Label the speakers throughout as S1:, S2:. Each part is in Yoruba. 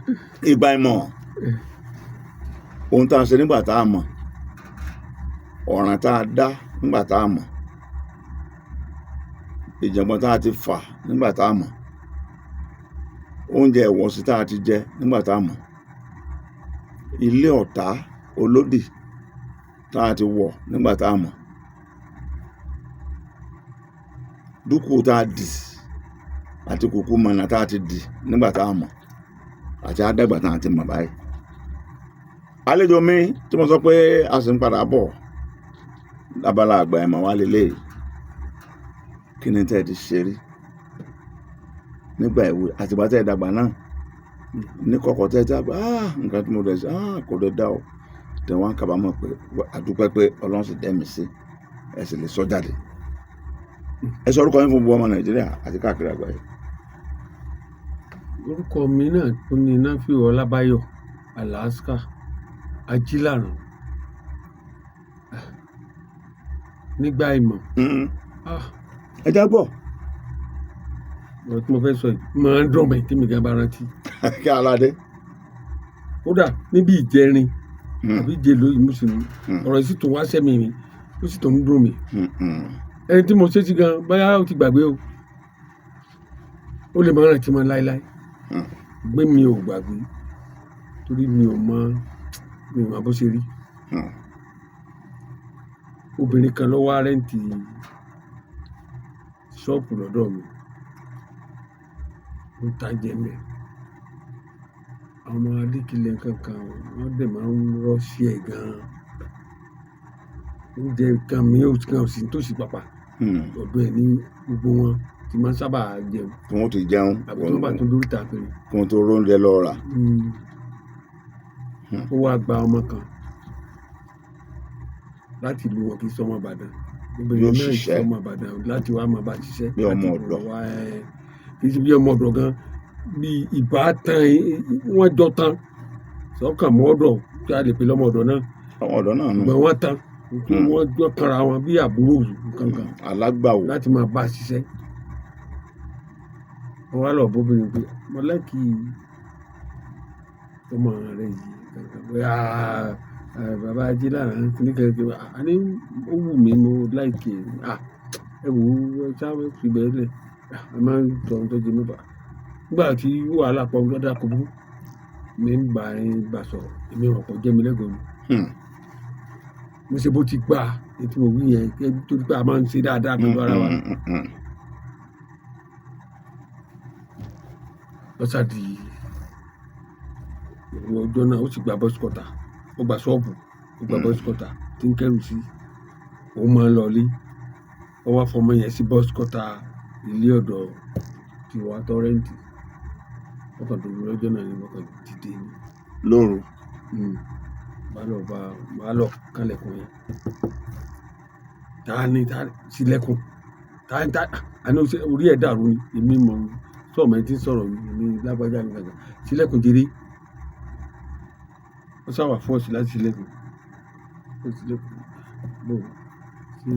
S1: Ìgbà ìmọ̀, ohun tá a ṣe nígbà tá a mọ̀, ọ̀ràn tá a dá nígbà tá a mọ̀, ìjàngbọ̀n tá a ti fà nígbà tá a mọ̀, oúnjẹ ìwọ̀sí tá a ti jẹ nígbà tá a mọ̀, ilé ọ̀tá olódì tá a ti wọ̀ nígbà tá a mọ̀, dúkù tá a dì àti kùkù mọ̀nà tá a ti dì nígbà tá a mọ̀, àti àdàgbà tá a ti mọ̀ báyìí. Àlejò mi tí mo sọ pé a sì ń padà bọ̀ lábala àgbà ìmọ̀ wa lélẹ́yìí. Kí ni tẹ́ ẹ ti ṣe rí nígbà èwe àtìgbà tẹ́ ẹ dàgbà náà ní kọ̀kọ̀ tẹ́ ẹ ti àgbà, nǹkan tí mo dẹ̀ ṣe, kò dẹ̀ dá o, tẹ́ wọ́n á kábàámọ̀ pé àdúpẹ́ pé Ọlọ́run sì dẹ́mi sí, ẹ sì lè sọ jáde. Ẹ sọ orúkọ yín fún gbogbo ọmọ Nàìjíríà àti káàkiri àgbáyé.
S2: Orúkọ mi náà tún ní Nafiu Ọlábáyọ̀ Alaska Ajílàrán. Nígbà ìmọ̀.
S1: Ẹ já gbọ́.
S2: Ọ̀rọ̀ tí mo fẹ́ sọ yìí máa ń dùn mí tí mi gan bá rántí.
S1: Kí aládé.
S2: Kódà níbi ìjẹrin àbí ìjẹlò yìí mo sì ń ọ̀rọ̀ yìí sì tún wá sẹ́mi mi, ó sì tún ń dùn mí. Ẹni tí mo ṣe sí gan báyà ó ti gbàgbé o. Ó lè máa rántí mọ́ láéláé. Gbé mi ò gbàgbé torí mi ò mọ̀ bó ṣe rí. Obìnrin kan ló wá rẹ́ǹtì ṣọ́ọ̀pù lọ́dọ̀ mi. Ó ń ta jẹ mẹ́. Àwọn ọmọ adékilẹ̀ kankan wọ́n dẹ̀ máa ń rọ́ṣí ẹ̀ gan-an. Oúnjẹ kan mi ò kan sì tó sì pàpà. Ọ̀dọ̀ ẹ̀ ní gbogbo wọn tí máa ń sábà jẹun.
S1: Kí wọ́n ti jẹun.
S2: Àbí tí wọ́n bá tún dórí ta pẹ̀lú.
S1: Kí wọ́n tó róúnjẹ lọ rà.
S2: Ó wá gba ọmọ kan láti ìlú wọn kì í sọmọ Ìbàdàn. Obìnrin
S1: Yóò
S2: náà
S1: ṣiṣẹ́.
S2: sọmọ Ìbàdàn láti wá máa bá ṣiṣẹ́.
S1: Bí ọmọ
S2: Láti
S1: ọ̀dọ̀.
S2: wá, kì í ṣe bí ọmọ ọ̀dọ̀ gan. Bí ìbátan wọ́n jọ tán. Sọ́kàn mọ́ ọ̀dọ̀ tí a lè pè lọ́mọ ọ̀dọ̀ náà.
S1: Ọmọ ọ̀dọ̀ náà nù.
S2: Ṣùgbọ́n wọ́n tán. Wọ́n jọ kanra wọn bí àbúrò kankan.
S1: Alágbàwò.
S2: Láti máa bá ṣiṣẹ́. Wọ́n wá lọ bóbìnrin pé mo láìkí ọmọ rẹ yìí kankan. Bóyá, bàbá Ajílàrán ní kankan. A ní ó wù mí mo láìkí ẹ̀. Ẹ wò ó, ẹ sá fi bẹ́ẹ̀ lẹ̀. Ẹ máa ń sọ ohun tó jẹ mí bá. Nígbà tí wàhálà pọ̀ lọ́dà kò burú, mi ń bá ẹ bá sọ̀rọ̀, èmi ò pọ̀ jẹ́ mi lẹ́gọ̀ọ́ ni. Mo ṣe bó ti gbà, èyí tí mo wí yẹn, torí pé a máa ń ṣe dáadáa pẹ̀lú ara wa. Lọ́sà di òru ọjọ́ náà, ó sì gba bus cutter, ó gba ṣọ́ọ̀bù, ó gba bus cutter tí ń kẹ́rù sí, òun máa ń lọ ilé. Ó wá fọmọ yẹn sí bus cutter ilé ọ̀dọ̀ tí wàá tọ́ rẹ́ǹtì. Ó kàn dúró lọ́jọ́ náà ni wọ́n kàn dìde ni.
S1: Lóru.
S2: Bá lọ bá, bá lọ kánlẹ̀kùn yẹn. Ta ni, ta sílẹ̀kùn. Ta ni, ta, àní ó ṣe, orí ẹ̀ dàrú ni, èmi mọ̀ ọ́n. Sọ̀rọ̀ ẹ̀ tí ń sọ̀rọ̀ ni, èmi lágbájá ni gbàgbà. Sílẹ̀kùn jèrè. Ó sá wà fọ́ọ̀sì láti sílẹ̀kùn. Ó sílẹ̀kùn. Bó tí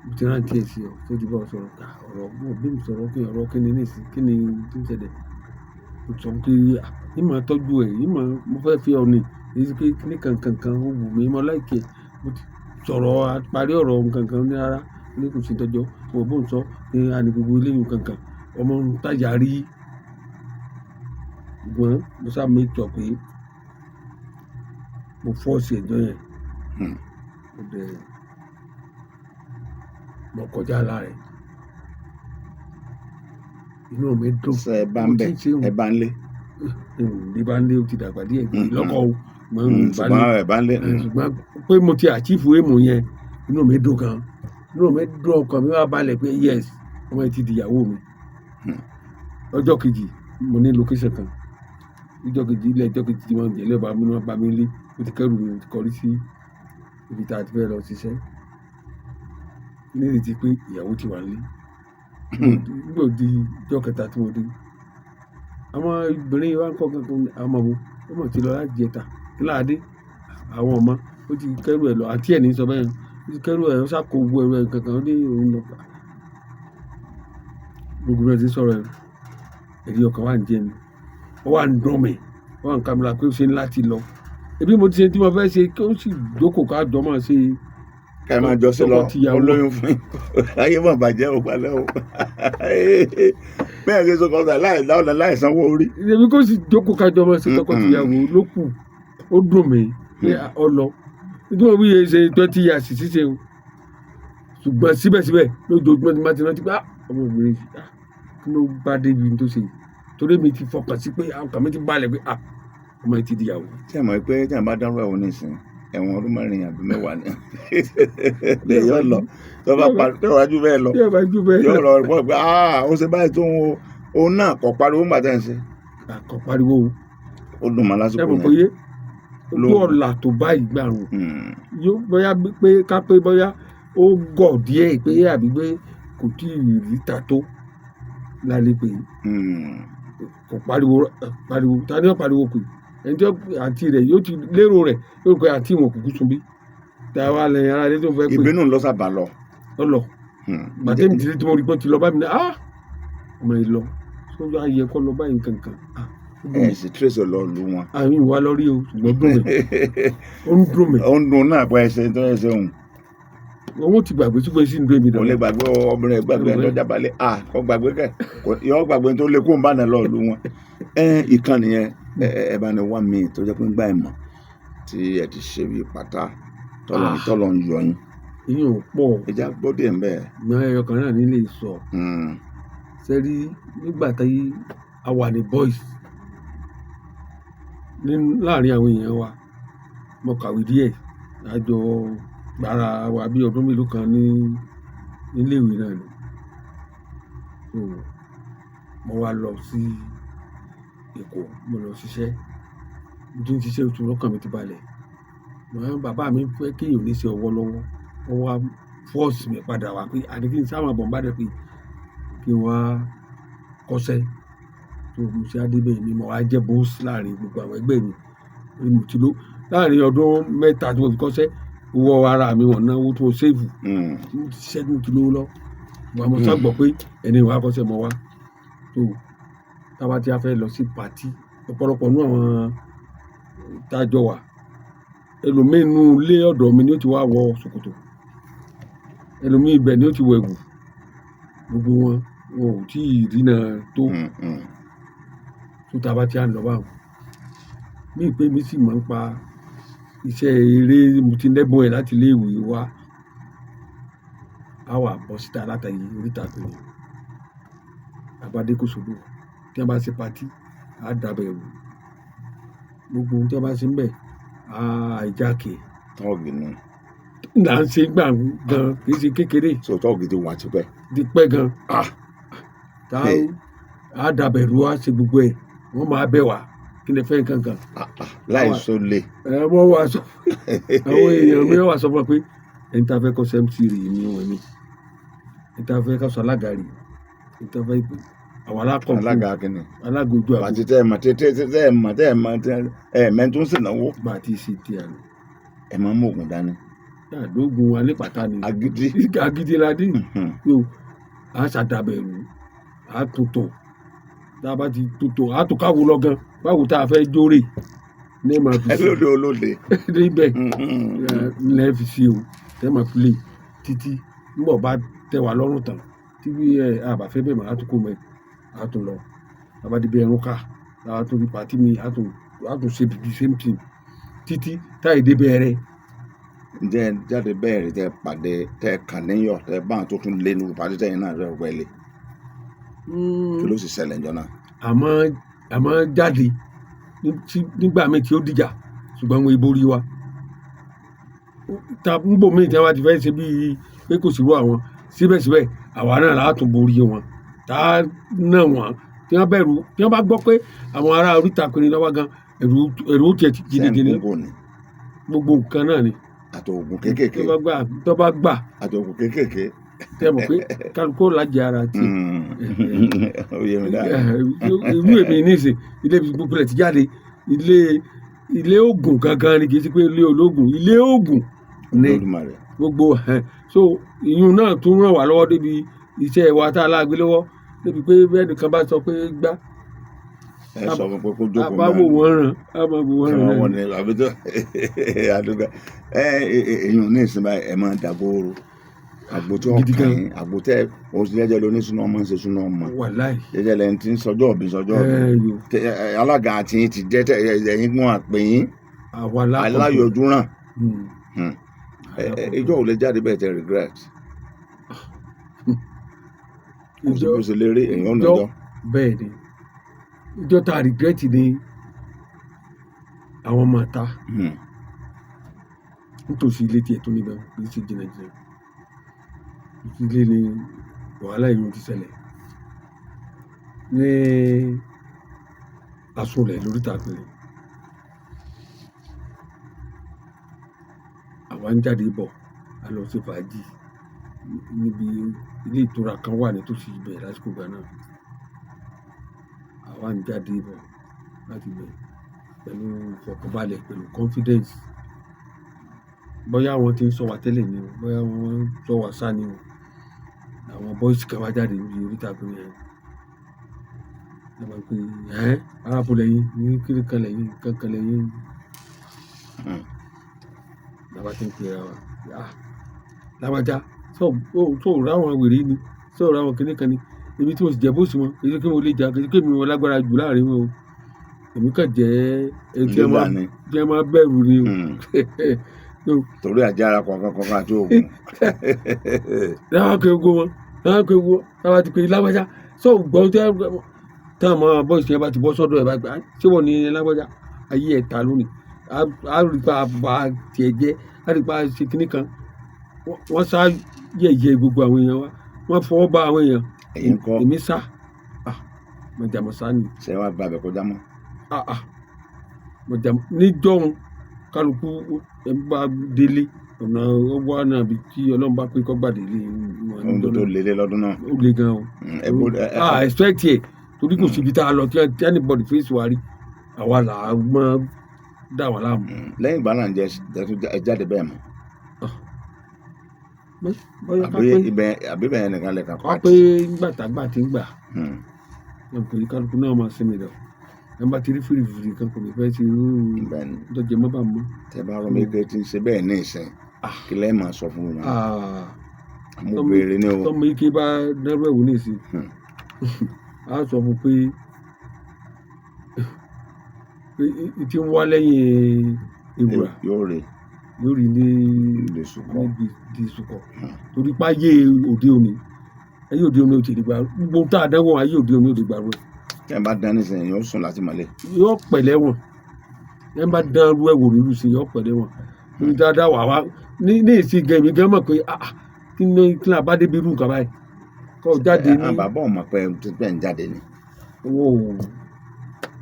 S2: mo ti rántí ẹ̀ sí ọ, tó ti bá ọ sọ̀rọ̀ ká ọ̀rọ̀, bó bí mo sọ̀rọ̀ kí ọ̀rọ̀ kí ni nísìnyí, kí ni tí ń ṣẹlẹ̀. Mo sọ pé, ìmọ̀ tọ́jú ẹ̀, ìmọ̀ mo fẹ́ fi ọ ni. Èyí pé kíni kankan kan ó wù mí, mo láìkí ẹ̀. Mo ti sọ̀rọ̀, a parí ọ̀rọ̀ nǹkan ní ara, ní kò sí tọ́jọ́. Mo bó ń sọ ní àní gbogbo ilé nǹkan kan. Ọmọ ń tàjà rí. Ṣùgbọ́n mo sá mi tọ̀ pé mo fọ́ọ̀sì ẹ̀jọ́ yẹn. Mo dẹ̀, mo kọjá lára ẹ̀. Inú mi dùn.
S1: Ṣé ẹ bá ń
S2: Mo
S1: bẹ̀?
S2: ti ń ṣe òun.
S1: Ẹ bá ń lé?
S2: Ní bá ń lé, ó ti dàgbà díẹ̀. Lọ́kọ̀ o. Mo ń bá
S1: Ṣùgbọ́n
S2: lé.
S1: ẹ bá ń lé.
S2: Ṣùgbọ́n pé mo ti achieve aim yẹn, inú mi dùn gan. Inú mi dùn, ọkàn mi wá balẹ̀ pé yes, ọmọ yìí ti di ìyàwó mi. Ọjọ́ kejì, mo ní location kan. Ọjọ́ kejì, ilé ọjọ́ kejì tí wọ́n ń jẹ lẹ́bàá mi, wọ́n bá mi lé. Ó ti kẹ́rù mi, ó ti kọrí sí ibi tí a ti fẹ́ lọ ṣiṣẹ́. Ní ìrètí pé ìyàwó ti wà nílé. Nígbà di ọjọ́ kẹta tí mo dé, àwọn obìnrin wa ń kọ́ kankan, àwọn ọmọ wo, wọ́n mọ̀ tí lọ láti jẹta. Kí láadé? Àwọn ọmọ, ó ti kẹ́rù ẹ̀ lọ. Àǹtí ẹ̀ ní sọ bẹ́ẹ̀. Ó ti kẹ́rù ẹ̀, ó sá kó gbogbo ẹrù ẹ̀ kankan, ó ní òun lọ. Gbogbo ẹ ti sọ̀rọ̀ ẹ̀. Ẹ̀rí ọkàn wà ń jẹ mi. Ó wà ń dùn mí, ó wà ń ká mi lára pé ó ṣe ń láti lọ. Ebi mo ti ṣe tí mo fẹ́ ṣe kí ó sì jókòó ká jọ máa ṣe.
S1: Ká ẹ máa jọ sí lọ.
S2: Tọkọtìyàwó.
S1: Olóyún fún yín, ayé mọ̀ bàjẹ́ ò palẹ̀ o. Bẹ́ẹ̀ ṣe sọ kọ́ńtà láì dáwọ́lẹ̀ láì sanwó orí.
S2: Ebi kó sì jókòó ká jọ máa ṣe tọkọtìyàwó ló kù. Ó dùn mí pé ọ lọ. Nítorí mo wí ṣe 20 years ṣíṣe o, ṣùgbọ́n síbẹ̀síbẹ̀ lójoojúmọ́ tí mo bá ti rántí pé, ah, ọmọbìnrin yìí, ah, kí ló bá débi tó ṣe yìí? Torí mi ti fọkàn sí pé ọkàn mi ti balẹ̀ pé, ah, ọmọ yìí ti di ìyàwó.
S1: Tí ẹ mọ̀ pé tí ẹ bá dárú ẹ̀wọ̀n nísìnyí, ẹ̀wọ̀n ọdún 4 àbí 10 ni lè yọ lọ. Tó bá parí tó bá jù bẹ́ẹ̀ lọ,
S2: bí ẹ bá jù bẹ́ẹ̀
S1: yóò
S2: lọ.
S1: lọ pọ̀ pé, ah, ó ṣe báyìí tó ń wo òun náà kò pariwo ńgbà tẹ́ ń ṣe.
S2: Kò pariwo o.
S1: Ó dùn mọ́
S2: Ẹ
S1: lásìkò
S2: mọ̀
S1: yẹn.
S2: pé ojú ọ̀la tó báyìí gbà rùn yóò bóyá pé ká pé bóyá ó gọ̀ díẹ̀ pé àbí pé kò tí ì ríta tó lálẹ́ pé kò pariwo pariwo. Ta ni ó pariwo pé ẹni tí àǹtí rẹ̀ yóò ti lérò rẹ̀ yóò pé àǹtí wọn kúkú sun bí tá a wá lẹ́yìn ara rẹ̀ tó fẹ́ pé.
S1: Ìbínú ló sábà lọ.
S2: Ọ lọ. Gbàtẹ́mi ti rí tí mo rí pé ó ti lọ bá mi ní, ah, ọmọ yìí lọ sójú ayé kọ́ lọ báyìí kankan, ah, ó dùn
S1: Ẹ
S2: mí.
S1: sì trace lọ lu wọn.
S2: Àmì ìwà lọ rí o, ṣùgbọ́n dùn mí, ó ń dùn mí.
S1: Ó ń dùn náà pé ẹsẹ̀ tó ẹsẹ̀ òun.
S2: Owó ti gbàgbé ṣùgbọ́n èsì ń dùn mí.
S1: Kò lè gbàgbé obìnrin gbàgbé ẹni tó jábálẹ̀, ah, kò gbàgbé kẹ yọ gbàgbé tó lè kó ń bá náà lọ lu wọn. Ẹ ìkànnì yẹn, ẹ bá ní wá mi tó jẹ́ pé ń gbà ẹ̀ mọ̀ tí ẹ ti ṣe bí pátá tọ́lọ̀ tọ́lọ̀ ń yọ yín.
S2: Ìyẹn ò pọ̀.
S1: Ìjà gbọ́dọ̀ ẹ̀ ń bẹ̀.
S2: Ìgbọ́n ẹyọ kan náà nílé sọ. Sẹ́rí nígbà tí a wà ní boys ní láàrin àwọn èèyàn wa, mo kàwé díẹ̀, a jọ gbára wa bí ọdún mélòó kan ní níléèwé náà ni. So mo wá lọ sí Èkó, mo lọ ṣiṣẹ́. Mo ti ń ṣiṣẹ́ oṣù, lọ́kàn mi ti balẹ̀. Ṣùgbọ́n bàbá mi fẹ́ kí èèyàn ní iṣẹ́ ọwọ́ lọ́wọ́. Wọ́n wá force mi padà wá pé àní kí n sá máa bọ̀ n'Ìbàdàn pé kí n wá kọ́ṣẹ́. So mo ṣe á dé bẹ́ẹ̀ ni mo wá jẹ́ boss láàrin gbogbo àwọn ẹgbẹ́ mi. Torí mo ti ló láàrin ọdún 3 tí mo fi kọ́ṣẹ́, owó ara mi wọ̀n ná owó tí mo save. Mo ti ṣiṣẹ́ tí mo ti lówó lọ. Ṣùgbọ́n mo sá gbọ́ pé ẹni wá kọ́ṣẹ́ mo wá. So tá bá tí a fẹ́ lọ sí party, ọ̀pọ̀lọpọ̀ nínú àwọn tá jọ wà, ẹlòmíì nínú ilé ọ̀dọ̀ mi ni ó ti wá wọ ṣòkòtò. Ẹlòmíì ibẹ̀ ni ó ti wọ ẹ̀wù. Gbogbo wọn, wọn ò tí ì ríná tó. So tá bá tí a ń lọ bá wọn. Ní ìpé mi sì máa ń pa iṣẹ́ eré, mo ti lẹ́bùn ẹ̀ láti ilé ìwé wa. A wà bọ́ síta látàyè oríta tó ní. A bá dé Kòsódò, tí wọ́n bá ṣe party, a dàbẹ̀ wò. Gbogbo ohun tí wọ́n bá ṣe níbẹ̀, a hijack ẹ̀.
S1: Tọ́ọ̀gì ni.
S2: Là ń ṣe gbà gan, kì í ṣe kékeré.
S1: So tọ́ọ̀gì ti wà tipẹ́.
S2: Ti pẹ́ gan.
S1: Ah.
S2: Tá a dàbẹ̀ rú, a ṣe gbogbo ẹ̀. Wọ́n máa bẹ̀ wá. Kí ni fẹ́ nǹkan kan.
S1: Ah, ah, láì so le.
S2: Ẹ wọ́n wá sọ, àwọn èèyàn mi wá sọ fún wa pé ẹni tí a fẹ́ kó ṣe MC rè ní òun ni. Ẹni tí a fẹ́ kó ṣe alága rè. Ẹni tí a fẹ́ àwọn alákọ̀ọ́kọ́.
S1: Alága kí ni?
S2: Alága ojú àgbo.
S1: Àti tẹ́ ẹ mọ̀ tẹ́ tẹ́ tẹ́ ẹ mọ̀ tẹ́ ẹ mọ̀ tẹ́ ẹ mẹ́ tó ń ṣènáwó.
S2: Bá a ti ṣe tí a lò.
S1: Ẹ máa ń mú òògùn dání.
S2: Àdógún alẹ́ pàtà ni.
S1: Agídí.
S2: Agídí la dé. Yo, a ṣàdàbẹ̀rù, a tòtò. Tá a bá ti tòtò, a tò káwo lọ gan. Báwo tá a fẹ́ jóre ní ẹ̀ máa fi sí.
S1: Lóde olóde.
S2: Níbẹ̀ ní ẹ fi sí o. Tẹ́ máa fi lè títí. Nígbà bá tẹ́ wa lọ́rùn tán, tí bí ẹ a bá fẹ́ bẹ́ẹ̀ mọ̀, a tún kó mẹ́, a tún lọ. A bá dé bí ẹrún ká, a tún rí party mi, a tún ṣe the same thing títí táì dé bẹ̀rẹ̀.
S1: Ǹjẹ́ ẹ jáde bẹ́ẹ̀ rí tẹ́ pàdé tẹ́ kàn níyọ̀ tẹ́ bá àwọn tó tún lé nínú party tẹ́yìn náà rẹ̀ wẹ̀lẹ̀? Kí ló sì ṣẹlẹ̀ ńjọ́ náà?
S2: Àmọ́ jáde nígbà míì tí ó dìjà, ṣùgbọ́n wọn borí wa. Ta níbo míì tí wọ́n bá ti fẹ́ ṣe bíi pé kò sí irú àwọn, síbẹ̀síbẹ̀ àwa náà la tún borí wọn. Tá a ná wọn, tí wọ́n bẹ̀rù, tí wọ́n bá gbọ́ pé àwọn ará oríta pinni lọ́wọ́ gan, ẹ̀rù ẹ̀rù ó tiẹ̀ ti jìnnìjìnnì.
S1: Sẹ́ǹ gbogbo ni.
S2: Gbogbo nǹkan náà ni.
S1: Àti òògùn kéékèèké.
S2: Tó bá gbà, tó bá gbà.
S1: Àti òògùn kéékèèké.
S2: Tẹ́ mọ̀ pé kálukú ó lájẹ ara tiẹ̀.
S1: Ó yé mi dáadáa.
S2: Irú èmi nísìn, ilé gbogbo rẹ̀ ti jáde, ilé ilé òògùn gangan ni, kì í ṣe pé ilé ológun, ilé òògùn ni.
S1: Olódùmarè.
S2: Gbogbo ẹ̀. So ìyún náà tún ràn wá lọ́wọ́ débi iṣẹ́ wa tá a lágbé lọ́wọ́ débi pé bẹ́ẹ̀ nìkan bá sọ pé gbá.
S1: Ẹ sọ fún pé kó jókòó
S2: bá wò wọ́n ràn, á máa wò wọ́n
S1: sọ
S2: ràn
S1: wọn
S2: náà.
S1: Ní àbí tó àdúgbò ẹ èèyàn ní ìsinmi báyìí, ẹ máa dàgbòrò àgbo tí wọn
S2: Gidi
S1: kàn
S2: gan.
S1: yín, àgbo tẹ òun sì jẹjẹ lóní súná ọmọ ń ṣe súná ọmọ
S2: Wàláì.
S1: Jẹjẹ lẹni tí ń sọjọ́ òbí sọjọ́ òbí.
S2: Ẹ yo.
S1: Alága àti yín ti jẹ tẹ ẹ̀yin gbọ́n àpè yín.
S2: Àwa lákọ̀ọ́kọ́.
S1: Aláyọjú ràn. Ìjọ ò lè jáde bẹ́ẹ̀ tẹ regret kò sí bó ṣe lè rí èèyàn ò níjọ́.
S2: Bẹ́ẹ̀ ni, ìjọ tá a regret ni àwọn ọmọ ta nítòsí ilé tiẹ̀ tó níbẹ̀, kì í ṣe jìnnàjìnnà ilé ni wàhálà yìí ti ṣẹlẹ̀ ní asunlẹ̀ lóríta péré. Àwa ń jáde bọ̀, a lọ ṣe fàájì níbi ilé ìtura kan wà nítòsí ibẹ̀ lásìkò ìgbà náà. Àwa ń jáde bọ̀ láti ibẹ̀ pẹ̀lú ìfọ̀kànbalẹ̀, pẹ̀lú confidence. Bóyá àwọn tí ń sọ wa tẹ́lẹ̀ ni o, bóyá wọ́n ń sọ wa sá ni o, àwọn boys kan wá jáde níbi oríta péré yẹn. Wọ́n máa ń pè ẹ́ arábò lẹ́yìn ní kíni kan lẹ́yìn kankan lẹ́yìn. Làbá tí ń pè ra wa, ah lágbájá, sọ ò ráwọn wèrè ni, sọ ò ráwọn kíní kan ni. Èmi tí mo sì jẹ́ bóòsì wọn, kì í ṣe pé mo lè jà, kì í ṣe pé mi wọn lágbára jù láàrin wọn o. Èmi kàn jẹ́ ẹni tí ẹ máa bẹ̀rù ni o.
S1: Torí àjàrà kọ̀ọ̀kan kọ̀ọ̀kan àti oògùn.
S2: Láwọn kò gbó wọn, láwọn kò gbó, láwọn ti pè lágbájá, sọ gbọ́ táwọn ọmọ bọ́ọ̀sì yẹn bá ti bọ́ sọ́dọ̀ ẹ̀ bá gbà, ṣé wọ́n ní lágbájá ayé ẹ̀ ta lónìí, á rí pa bá tiẹ̀ jẹ́, á rí pa ṣe kinní kan. Wọ́n sá yẹ̀yẹ́ gbogbo àwọn èèyàn wa, wọ́n fọwọ́ bá àwọn èèyàn.
S1: Ẹ̀yin kọ́?
S2: Èmi sá, mọ̀jàmọ̀ sá ni.
S1: Ṣé wàá gba abẹ kọjá mọ́?
S2: Mọ̀jàmọ̀ níjọ́hun kálukú ẹ̀ bá délé ọ̀nà ọwọ́ náà bí tí Ọlọ́run bá pé kọ́ gbàdé lé wọn.
S1: Ohun tó lélẹ̀ lọ́dún náà.
S2: Ó le gan o. Expect ẹ̀ torí kò síbi tá a lọ tí anybody face wa rí, àwa là á mọ́ dà wọ́n láàmú.
S1: Lẹ́yìn ìgbà náà jẹ́ ẹ jáde bẹ́ẹ̀ mọ́. Àbí bẹ́ẹ̀ nìkan lè kà
S2: pàtì. Wọ́n pé nígbà tágbà ti ń gbà kò ní kálukú náà máa sinmi lọ. Ẹ bá ti rí fìrìfìrì kan kò ní fẹ́ ti rú dọ́jẹ́ mọ́ bá mọ́.
S1: Tẹ bá rọ mi pé tí ń ṣe bẹ́ẹ̀ ní ìsìn kí lẹ́ẹ̀ máa sọ fún wọn. Mo béèrè ní o.
S2: Tọmọ ike bá dárú ẹ̀wò ní ìsìn, a sọ fún pé tí ń wá lẹ́yìn ìwúrà
S1: yóò rí
S2: yóò rí ní níbi di sùkọ̀ torí pé ayé òde òní, ayé òde òní ò tètè gbà gbogbo tá a dánwò, ayé òde òní ò tètè gbà rẹ.
S1: Tẹ́ ẹ bá dán nísìnyí yóò sùn láti mọ́lẹ̀.
S2: Yóò pẹ̀lẹ́ wọn, ẹ bá dán rú ẹ̀wò rírú sí yóò pẹ̀lẹ́ wọn torí dáadáa wà wá ní ìsìn gan, èmi gan mọ̀ pé kí ni kí ni abá débi irú nǹkan báyìí kọ́ jáde ní.
S1: Bàbá ọmọ pé pé ń jáde ni.
S2: Owó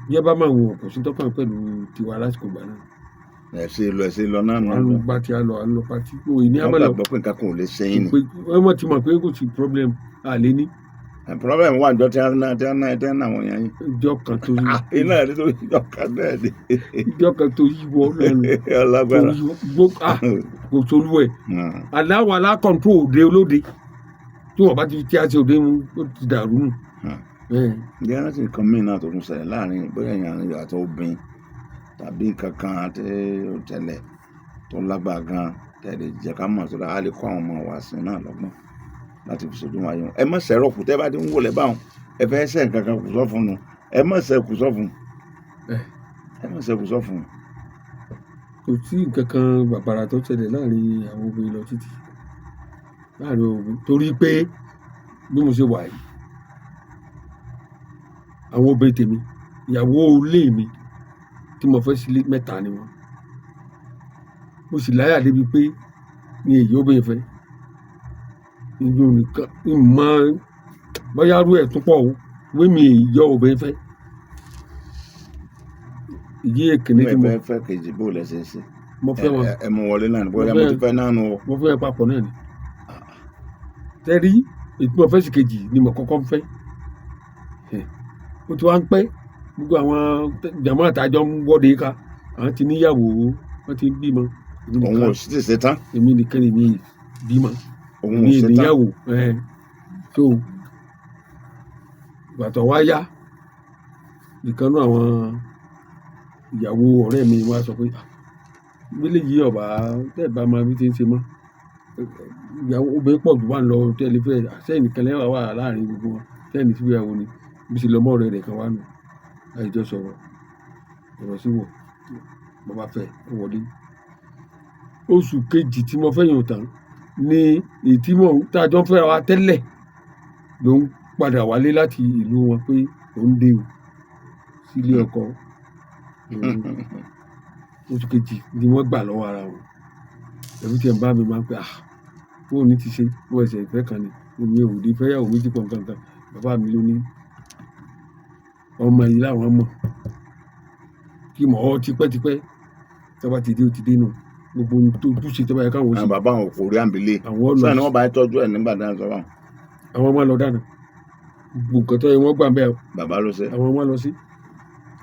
S2: bí ẹ bá máa wò kò sí tọ́kàn pẹ̀lú tiwa lásìkò ìgbà náà.
S1: Ẹ ṣe lọ, ẹ ṣe lọ náà nù.
S2: À ń gba tí a lọ, à ń lọ pati. O ní
S1: wọ́n
S2: abala
S1: gbàgbọ́ pé nǹkan kan ò lè ṣe yín ni.
S2: Wọ́n mọ̀ ti mọ̀ pé kò sí problem àlé ní.
S1: Problem wà jọ tí a ná tí a ná tí a ná àwọn èèyàn yín.
S2: Ìjọ kan tó yí.
S1: Iná ẹ̀ nítorí ìjọ kan náà ni.
S2: Ìjọ kan tó yíwọ́ lẹ́nu.
S1: Ọlágbára.
S2: Kò solú ẹ̀. Aláwọ̀ alákọ̀ntó òde olóde tí wọ́n bá ti fi tí a ṣe òde mu ó ti dàrú nù.
S1: Ǹjẹ́ rántí nǹkan míì náà tó tún ṣẹlẹ̀ láàrin bóyá èèyàn àti obìnrin tàbí nǹkan kan tí ó tẹ̀lẹ̀ tó lágbára gan tẹ̀lé jẹ́ ká mọ̀ sódà á lè kọ́ àwọn ọmọ wa sí náà lọ́gbọ́n láti fi ṣojú wọn ayé wọn. Ẹ má ṣẹ̀rọ̀ kù tẹ́ bá ti ń wọlé báwọn ẹ fẹ́ ṣe nǹkan kan kù sọ́fun nu, ẹ má ṣe kù sọ́fun, ẹ má ṣe kù sọ́fun.
S2: Kò sí nǹkan kan bàbàrà tó ṣẹlẹ̀ láàrin àwọn obìnrin lọ títí láàrin obìnrin torí pé bí mo ṣe wà yìí àwọn obìnrin tèmi, ìyàwó ilé mi tí mo fẹ́ sílé mẹ́ta ni wọ́n. Mo sì láyà débi pé ní èyí obìnrin fẹ́ inú nìkan ìmọ̀ bóyá rú ẹ̀ tún pọ̀ o wé mi èyí yọ obìnrin fẹ́. Ìdí èkìní tí mo
S1: fẹ́ kejì bó lẹ ṣe ń ṣe.
S2: Mo fẹ́ wọn.
S1: Ẹ mú wọlé náà ni bóyá mo ti fẹ́ náà nù o.
S2: Mo fẹ́ papọ̀ náà ni. Tẹ́rí ètò mo fẹ́ sì kejì ni mo kọ́kọ́ ń fẹ́. Ó ti wá ń pẹ́ gbogbo àwọn jàmọ́ àtàjọ ń wọ́de ká àwọn ti níyàwó wọ́n ti bímọ.
S1: Òun ò sì ti ṣe tán.
S2: Èmi nìkan ni mi bímọ.
S1: Òun ò ṣe tán.
S2: Mi níyàwó tó ìgbà tó wá yá Ìkan nínú àwọn ìyàwó ọ̀rẹ́ mi wá sọ pé, "Ah, méjèèjì ọ̀bá tẹ́ ẹ̀ bá máa bí tí ń ṣe mọ́. Ìyàwó obìnrin pọ̀ jù wá ń lọ tẹ́lẹ̀ fẹ́, sẹ́yìn nìkan lẹ́wà wà láàrin gbogbo wọn. Sẹ́yìn ní síbí ìyàwó ni." Bí ṣe lọ mọ́ ọ̀rẹ́ rẹ̀ kan wá nù. Láì jọ sọ̀rọ̀, ọ̀rọ̀ sí wọ̀. Mo bá fẹ́, ó wọlé. Oṣù kejì tí mo fẹ́ yàn tán ni èyí tí mò ń tá a jọ ń fẹ́ra wa tẹ́lẹ̀ ló ń padà wálé láti ìlú wọn pé òun dé o sílé ọkọ. Oṣù kejì ni wọ́n gbà lọ́wọ́ ara wọn. Ẹ̀rù tí ẹ̀ ń bá mi máa ń pé, ah, bó ní ti ṣe, wọ́n ẹsẹ̀ ìfẹ́ kan ni. Èmi ò lè fẹ́ ìyàwó méjì pọ̀ nǹkan kan. Bàbá mi ló ní ọmọ yìí làwọn mọ̀. Kí mọ̀ ọ́ tipẹ́tipẹ́. Tí wọ́n bá ti dé, ó ti dé nù. Gbogbo ohun tó ojúṣe tó bá yẹ káwọn ṣe.
S1: Àwọn bàbá àwọn kò rí àǹbílẹ̀.
S2: Àwọn lọ.
S1: Sọ́ọ̀ ni wọ́n bá tọ́jú ẹ̀ nígbà tí wọ́n sọ wọn.
S2: Àwọn ọmọ lọ dáná. Gbogbo nǹkan tó yẹ wọ́n gbà bẹ́ẹ̀.
S1: Bàbá ló ṣe.
S2: Àwọn ọmọ lọ sí.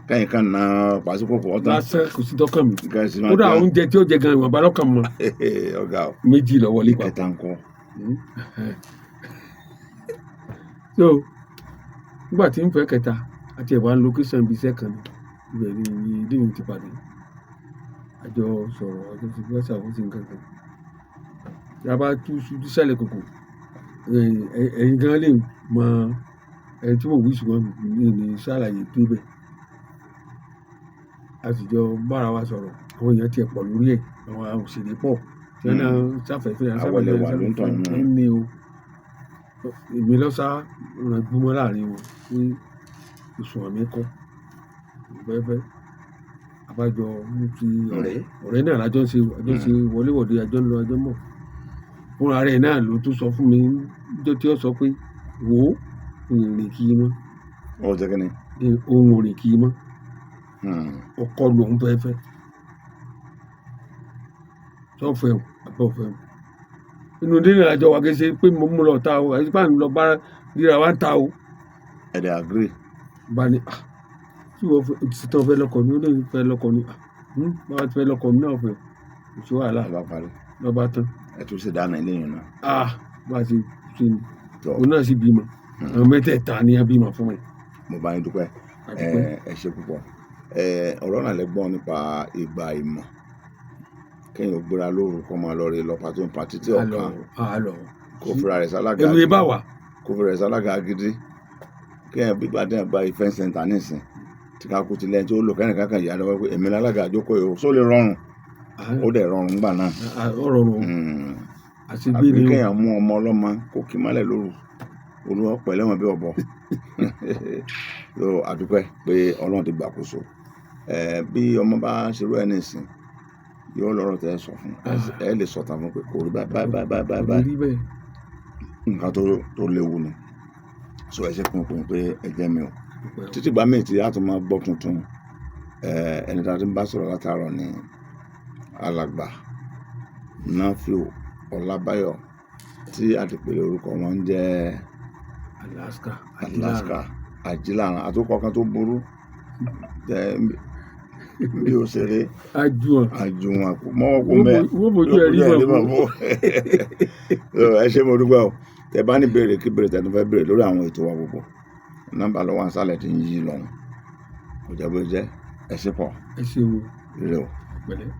S1: Kẹ́yìn kan na pàṣípòpò ọ̀tán.
S2: Lásán kò sí tọ́kàn mi.
S1: Kẹ́yìn sì máa
S2: Kódà
S1: jẹun.
S2: oúnjẹ tí ó jẹ gan ìwọ̀nba lọ́kàn mọ́.
S1: Ọ̀gá o.
S2: Méjì lọ wọlé papọ̀.
S1: Ìkẹta ńkọ́.
S2: So nígbà tí ń fẹ́ kẹta àti ẹ̀wà ń location ibi iṣẹ́ kan ni ibẹ̀ ni ilé mi ti pàdé. Àjọ sọ̀rọ̀, àjọ ti gbé ṣàkóso nǹkan kan. Tí a bá tú sísàlẹ̀ kòkò, ẹ̀yin gan lè mọ ẹni tí mò ń wí ṣùgbọ́n mi ò ní ṣàlàyé tó bẹ́ẹ̀. A sì jọ bá ara wa sọ̀rọ̀. Àwọn èèyàn tí ẹ pọ̀ lórí ẹ̀, àwọn òṣèré pọ̀. Tí wọ́n náà sáfẹ́fẹ́,
S1: Àwọlẹ̀ wà ló ń tàn
S2: sáfẹ́fẹ́
S1: náà.
S2: ní o. Èmi lọ sá rángbọ́n láàrin wọn pé òṣùwọ̀n mi kọ́. Fẹ́fẹ́. Àbájọ mú ti ọ̀rẹ́. Ọ̀rẹ́ náà lájọ ń ṣe, àjọ ń ṣe wọléwọ̀de, àjọ ń lọ, àjọ ń bọ̀. Fúnra rẹ̀ náà ló tún sọ fún mi níjọ́ tí ó sọ pé wò ó, ìrìn kì í mọ́.
S1: Ó jẹ́ kí ni?
S2: Ohun ò rìn kì í mọ́. Ọkọ lòún fẹ́ fẹ́. Sọ fẹ́ o, àbí ò fẹ́ o. Inú ilé náà lájọ wà kí n ṣe pé mo mú lọ ta o, àti pé à ń lọ bá ríra wa ń ta o.
S1: Ẹ dẹ̀ agree.
S2: Bá ní, ah, tí ìwọ fẹ́, ti tán fẹ́ lọ́kọ ni, ó lè fẹ́ lọ́kọ ni. Ah, bá ti fẹ́ lọ́kọ mi náà fẹ́. Kò sí wàhálà.
S1: Ló bá parí.
S2: Ló bá tán.
S1: Ẹ tún ṣe dáná ilé yẹn náà.
S2: Ah, bá ṣe ṣe ni.
S1: Tọ́.
S2: Òun náà sì bímọ. Àwọn mẹ́tẹ̀ẹ̀ta ni a bímọ fún mi.
S1: Mo bá yín dúpẹ́.
S2: A dúpẹ́.
S1: Ẹ ṣé púpọ̀. Ọ̀rọ̀ náà lẹ gbọ́ nípa ìgbà ìmọ̀. Kéèyàn ó gbéra lóru kó máa lọ rí lọ pàtó ní pàtí tí
S2: A lọ,
S1: ọ̀kan.
S2: a lọ.
S1: Kó fira rẹ̀ sálága.
S2: Ẹ̀rù ibà wà.
S1: Kó fira rẹ̀ sálága gidi. Kéèyàn bí gbàdé àgbà event center nísìn. Tí ká kú tilẹ̀ tí ó lò kẹ́nìkan kan yà lọ́wọ́ pé èmi lálága àjókòó yìí ó só lè rọrùn. Ó dẹ̀ rọrùn nígbà náà.
S2: Ó rọrùn. Àti gbé
S1: Àbí
S2: ni o.
S1: kéèyàn mú ọmọ ọlọ́mọ kó kí mọ́lẹ̀ lóru. Olúwa pẹ̀lẹ́ wọn bí ọ̀bọ. So a dúpẹ́ pé Ọlọ́run ti gbàkóso. Bí ọmọ bá ṣerú ẹ nísìn, yóò lọ́rọ̀ tẹ́ ẹ sọ fún. Ẹ lè sọ̀tàn fún pé kò rí báyìí báyìí báyìí báyìí
S2: Kò
S1: báyìí.
S2: rí bẹ́ẹ̀.
S1: Nǹkan tó léwu ni. So ẹ ṣe pínpín pé ẹ jẹ́ mi o.
S2: Dúpẹ́ o.
S1: Títí ìgbà míì tí a tún máa gbọ́ tuntun. Ẹni tí a ti ń bá sọ̀rọ̀ látàárọ̀ ni Alàgbà Nafiu Ọlábáyọ̀ tí àdìpèlé orúkọ wọn ń jẹ́
S2: Alaska.
S1: Alaska Ajílàrán àtúkọ̀ kan tó burú tẹ bí òṣèré
S2: Ajuwọ̀n.
S1: Àjùwọ̀n mọ́wọ́ kó mẹ́
S2: Wọ́n fojú ẹ̀ rí mọ̀
S1: mọ̀. Ẹ ṣé mo dúpẹ́ o. Tẹ bá ní béèrè kí béèrè tẹ tó fẹ́ béèrè lórí àwọn ètò wa gbogbo. Nọ́mbà lọ́wọ́ àǹsálẹ̀ tí ń yí lọ́hùn. Kò jẹ́ bó jẹ́. Ẹ ṣé pọ̀.
S2: Ẹ ṣeun o.
S1: Ire o.
S2: Pẹ̀lẹ́.